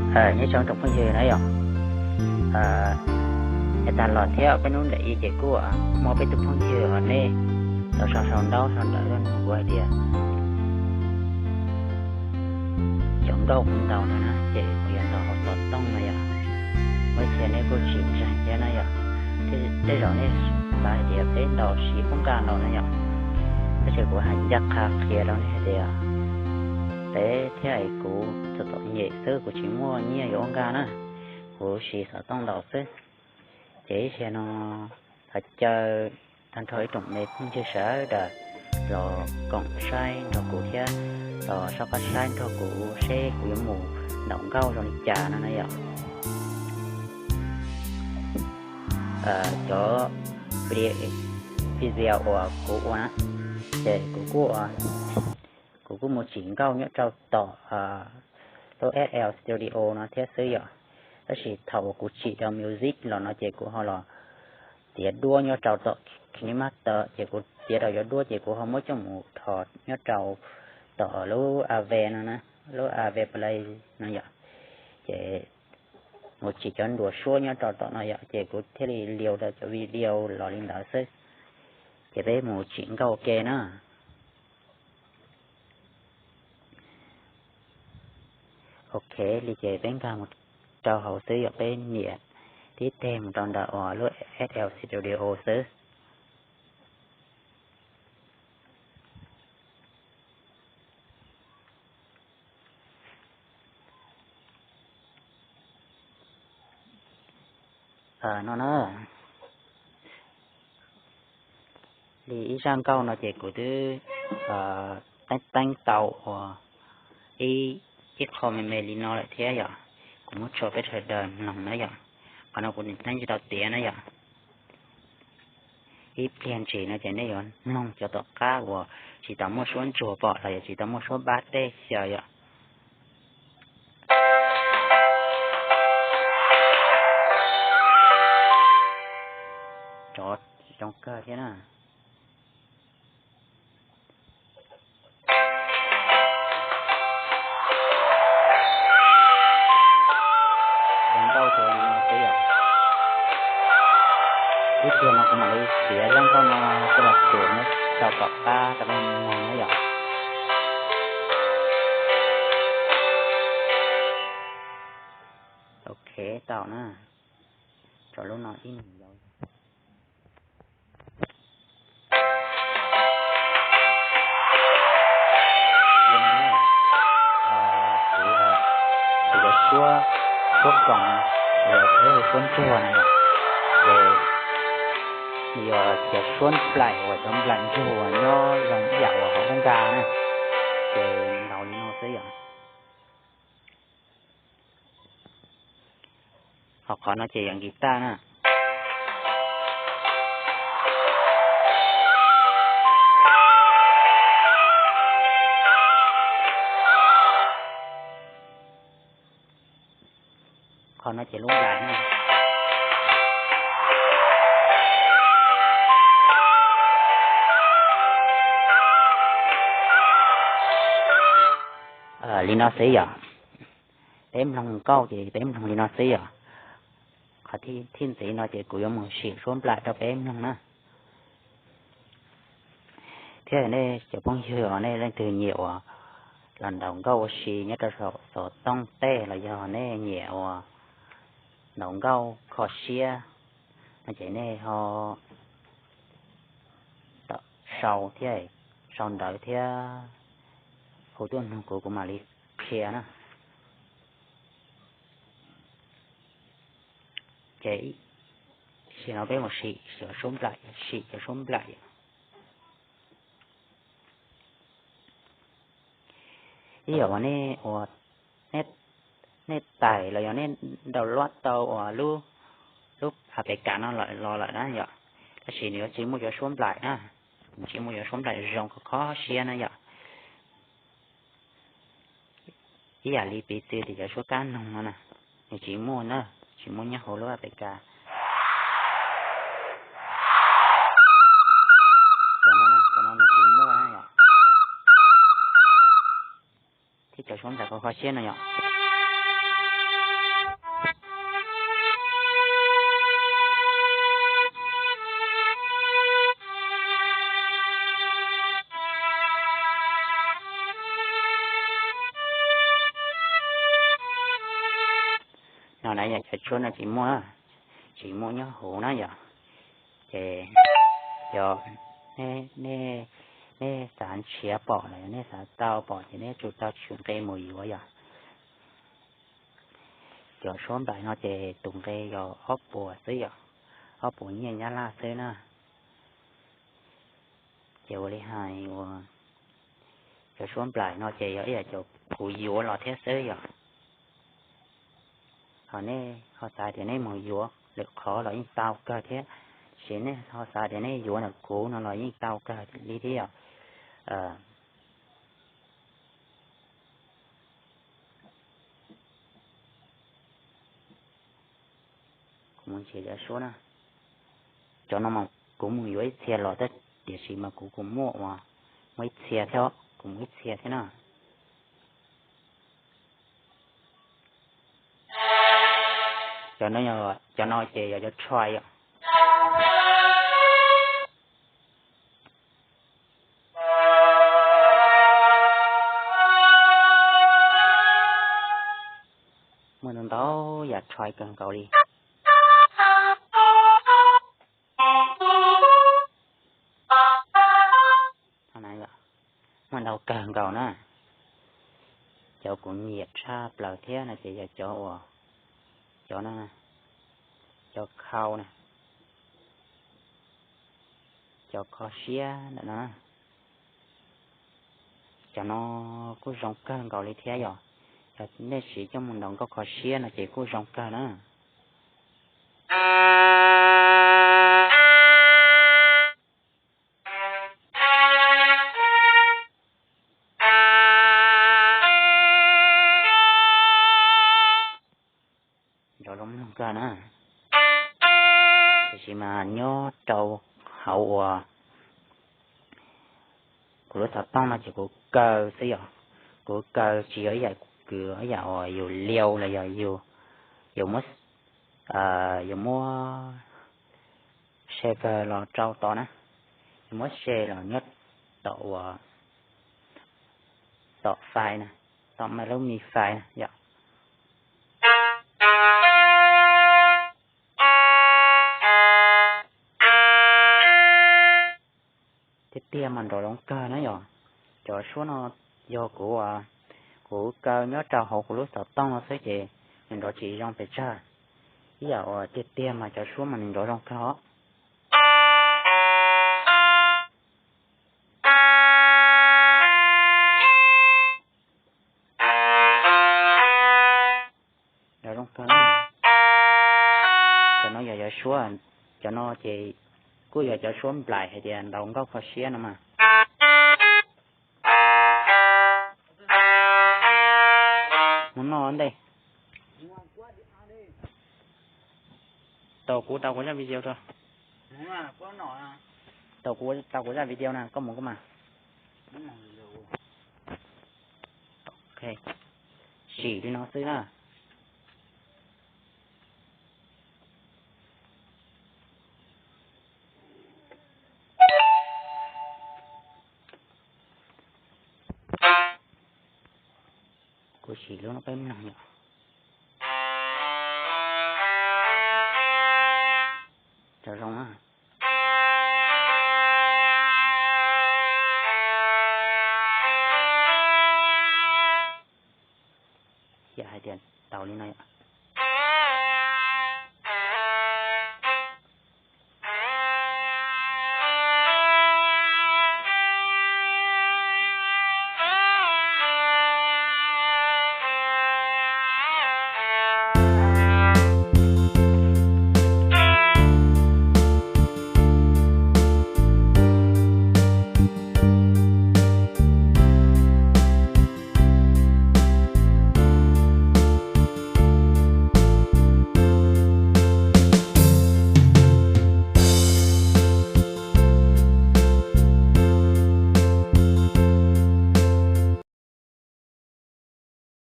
Nyob zoo tsoom phooj ywg na yom, es tag los thiab peb hnub ntawm i ces kuj muaj peb tug phooj ywg hos nej tau sau sau ntaub sau ntawv nug kuv hais tias cov nkauj kuv ntaus no na ces kuv yuav ntaus hauv xov tooj no yom. Muaj ib txhia nej kuj tsis ntseeg thiab na yom. Tej zaum nej xav hais tias peb ntaus siv ub nqa ntaus no yom. Tab sis kuv hais ncaj qha qhia rau nej hais tias peb thiab kuv txom txom nyem xwb, kuv tsis muaj nyiaj yuav ua nkaj na, kuv siv xov tooj ntaus xwb. Ces ib txhia no thov caw tag nrho ib tsoom me phooj ywg sawv daws los koom saib nrog kuv thiab los soj qab saib nrog kuv seb kuv yuav mus ntaus nkauj zoo li cas no na yom. Cov video uas kuv ua na, ces kuv kuj, kuv kuj mus tsim nkauj nyob rau tom lub F L Studio no thiab xwb yom. Tab sis thaum uas kuv tsim rau music los no ces kuv ho los tiav duab nyob rau tom KineMaster, ces kuv tiav rau cov duab ces kuv ho muab coj mus dhos nyob rau tom lub Ave no na, lub Ave Play no yom. Ces mus tsim cov nruas suab nyob rau tom no yom, ces kuv thiaj li liu rau cov video los li ntawd xwb. Ces peb mus tsim nkauj ua ke na. Ok, li ces peb nkag mus rau hauv xwb yom, peb nias tib teg mus rau ntawm uas lub F L Studio xwb. No na, li ib zaj nkauj no ces kuv twb teeb teeb tau uas ib, ib qho me me li no lawm thiab yom. Kuv muab tso peb sawv daws mloog na yom. Qhov no kuv teeb tsis tau tiav na yom. Ib pliag ntsis no ces nej yuav mloog cov tom qab uas tsis tau muaj suab ntsuag pom los yog tsis tau muaj suab pab dej xyaw yom. Rov zoo kawg thiab na. Zoo nkauj ces no xwb yom. Ib pliag no kuv mam li txiav zaj nkauj no coj los tsuam nyob rau tom qab rau peb mloog na yom. Ok, tau na. Rau lub no ib nus yau. Kuv, kuv cov suab, suab koom, suab ntsuag na yom, ces yog cov suab nplaim uas cov nplaim ntsuag uas nyob zoo ib yam uas hauv lub nkas na, ces ntaus li no xwb yom. Ho qhov no ces yog guitar na. Qhov no ces lub nplaim na. Li no xwb yom. Peb mloog nkauj ces peb mloog li no xwb yom. Qhov thib ntxiv no ces kuv yuav mus sim suab nplaim rau peb mloog na. Thiab nej cov phooj ywg uas nej leej twg nyiam uas los ntaus nkauj ua si nyob rau saum xov tooj tej los yog nej nyiam uas ntaus nkauj kho siab no ces nej ho sau thiab, sau ntawv thiab hu tuaj nug kuv, kuv mam li qhia na. Ces sim no peb mus sim cov suab nplaim, sim cov suab nplaim. Ib yam uas nej ua, nej tais los yog nej download tau uas lub, lub A P K no los lawm na yom, tab sis nws yuav tsis muaj cov suab nplaim na, tsis muaj cov suab nplaim zoo kho kho siab na yom. Ib yam li piv txwv tias cov suab kab noog no na, nws tsis muaj na, tsis muaj nyob hauv lub A P K. Cov no, cov no nws tsis muaj na yom. Thiab cov suab nplaim kho kho siab no yom. No na yog cov tshuab no tsis muaj, tsis muaj nyob huv na yom. Ces yog nej, nej xav nrhiav pom los yog nej xav tau pom ces nej tsum tau tshwm nqe mus yuav yom. Cov suab nplaim no ces tus nqe yog ob puas xwb yom, ob puas nyiaj Nyab Laj xwb na. Ces ua li hais uas cov suab nplaim no ces yog ib yam cov kuv yuav los thiab xwb yom. Ho nej ho xav tias nej mus yuav lwm qhov los yeej tau kawg thiab, tiam sis nej ho xav tias nej yuav ntawm kuv no los yeej tau kawg li thiab yom. Kuv mus nrhiav cov suab na. Cov no mas kuv mus yuav ib txhia los tab tiam sis mas kuv kuj muaj uas muaj ib txhia thiab, kuv mus ib txhia thiab na. Cov no, cov no ces yog cov try yom. Muaj ntau ntau yam try kawg nkaus li. Muaj ntau kawg nkaus na. Cov kuv nyiam tshaj plaws thiab no ces yog cov uas, cov no, cov khau na, cov kho siab ntawm no. Cov no kuj zoo kawg nkaus li thiab yom. Yog nej siv coj mus ntaus nkauj kho siab no ces kuj zoo kawg na. Nrov zoo mloog kawg na. Tiam sis mas nyob rau hauv uas kuv lub xov tooj no ces kuv kaw xwb yom. Kuv kaw tsis yog ib yam kws ib yam uas yus liau los yog yus, yus muab, yus muab se kawg los rau tod na. Yus muab se los nyob tom uas, tom fais na, tom mas lub mi fais na yom. Tiag tiag mas nrov zoo kawg na yom. Cov suab no yog kuv, kuv kaw nyob rau hauv kuv lub xov tooj no xwb ces nws nrov tsis zoo pes tsawg. Ib yam uas tiag tiag mas cov suab mas nws nrov zoo kawg os. Nrov zoo kawg. Cov no yog cov suab, cov no ces kuj yog cov suab nplaim hais tias ntaus nkauj kho siab no mas. Mus noj ntej. Tau kuv tau kuv zaj video rau. Tau kuv tau kuv zaj video na, koj mus koj mas. Sim li no xwb na. Kuv sim lub no peb mloog yom. Cov zoo na. Yam hais tias tau li no yom.